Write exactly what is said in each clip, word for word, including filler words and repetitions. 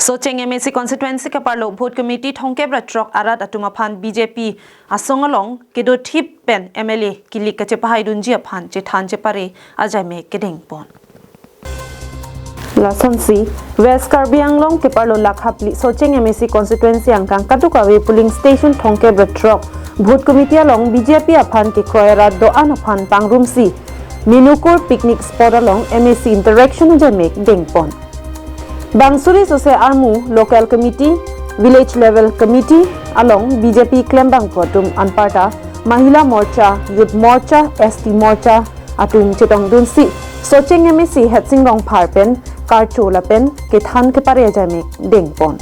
Socheng M A C constituency keparlo Booth Committee thomkep ra throk arat atum aphan B J P asong along kedothip pen M L A kilik kachepahaidunji aphan chethan chepare ajaimek kedengpon. Lasonsi, West Karbi Anglong keparlo lakha phli Socheng M A C constituency angkang kadokave polling station thomkep ra throk Booth Committee along B J P aphan kekroi arat do-an aphan pangrumsi Minukur picnic spot along M A C interaction ajaimek dengpon. Bang suri sose armu local committee, village level committee along B J P klembangpo atum anparta Mahila Morcha, Youth Morcha, S T Morcha atum chetongdunsi Socheng M A C Headsing Rongphar pen karcho lapen kethan kepare ajaimek dengpon.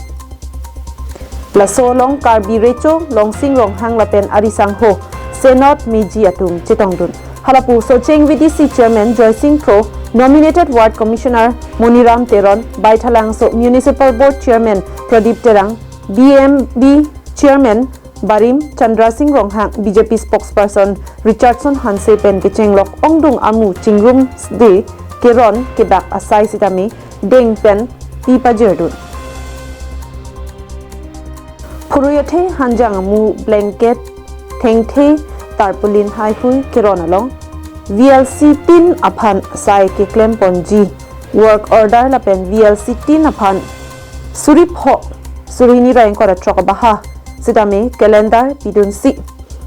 Laso along Karbi Recho Longsing Ronghang lapen ari sangho Senot Meji atum chetongdun. Halapu Socheng V D C Chairman Joysing Kro, Nominated Ward Commissioner Moniram Teron, Baithalangso Municipal Board Chairman Pradip Terang, B M B Chairman Barim Chandra Singh Ronghang, B J P Spokesperson Richardson Hanse pen kechenglok ongdung amu chingrumde keron kebak asai sitame deng pen pi pajirdun. Phurui athe hanjang amu blanket, thengthe, tarpaulin haihui keron along V L C tin aphan asai keklemponji work order lapen V L C tin aphan suri pho, suri hini ra ingkoi ra throk abaha sitame calendar pidunsi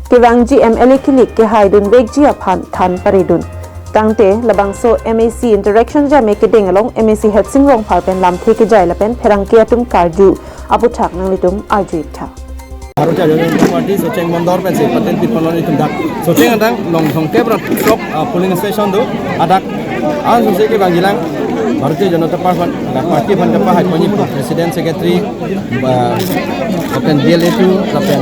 kevangji M L A kilik kehaidunvekji aphan than paridun. Tangte labangso M A C interaction ajaimek kedeng along M A C Headsing Rongphar pen lamthe kejai lapen pherangke atum karju aputhak nanglitum arju-ik tha. Bharatiya Janata Party Socheng Mondol pensi patin piponlo nelitum dak. Socheng adang along thomkep ra throk, ah, polling station do. Adak an sose kevangjilang Bharatiya Janata Party aphan, dak party aphan kepahaiponji president secretary, ba, lapen B L A two, lapen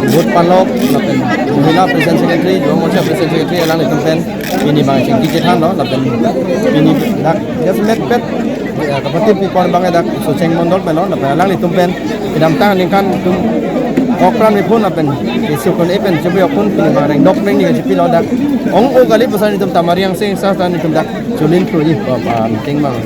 Booth Palok, lapen Mahila President Secretary, Yuva Morcha President Secretary, alanglitum pen pini bang chingki chethanlo, lapen pini dak just met pet, ya, kapatip pipon bang dak Socheng Mondol penlo, lapen alanglitum pen kedamtang aningkan atum okpran mepun lapen kesukun epen chebi okpun pini bang rengdok rengni kachepilo dak. Ong-o kali pusi nelitum tamari angseng sa ta nelitum dak chulin pruji, ba, ba, meeting bang.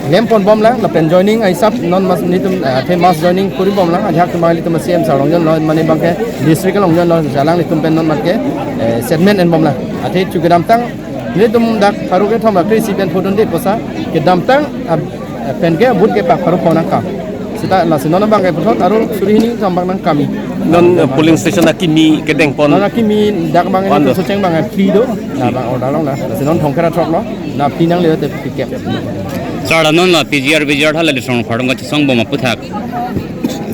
Lempon bomlang, lapen joining aisap non mas nelitum, eh, athe mass joining kuri bomlang, ajahak atum nanglitum C M sir along jonlo, mane bangke district along jonlo, jalang nelitum pen non matke, eh, statement en bomlang. Athe chu kedamtang, nelitum dak pharo kethom ra kre-isi pen phodunde pusi, kedamtang, ah, pen ke booth kepak pharo pho nangkam. Seta lasi non bangke puthot, aro suri hini thom bang nangkam. Non, eh, polling station akimi kedengpon. Non akimi dak bang Pon nelitum do. Socheng bang phli do, na bang order longlo, lasi non thomkep ra throklo. Na pinang leo te pikep. Sir, non la P G R, V G R hala Headsing Rongphar atum kachesong bom aputhak.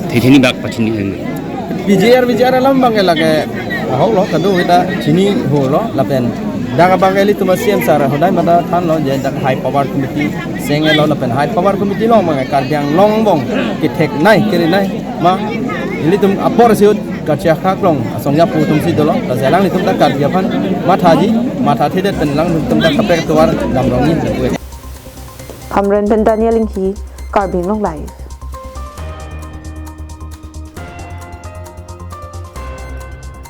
Thithini bak pachini. P G R, V G R alam bang lake ahok lo, kado kita chini ho lo, lapen. Dak bang nelitum C M sir hodai mata thanlo, je dak high power committee seng lo, lapen high power committee along bang Karbi Anglong bong kethek nai, kiri nai. Ma, nelitum apor siut kachia khaklong asong japo atum si dolo, ta jalang nelitum ta Karbi aphan mathaji, mathathedet pen alanglitum ta kaprek atovar damrongji. Hamren pen Daniel Inghi, Karbi Anglong Live.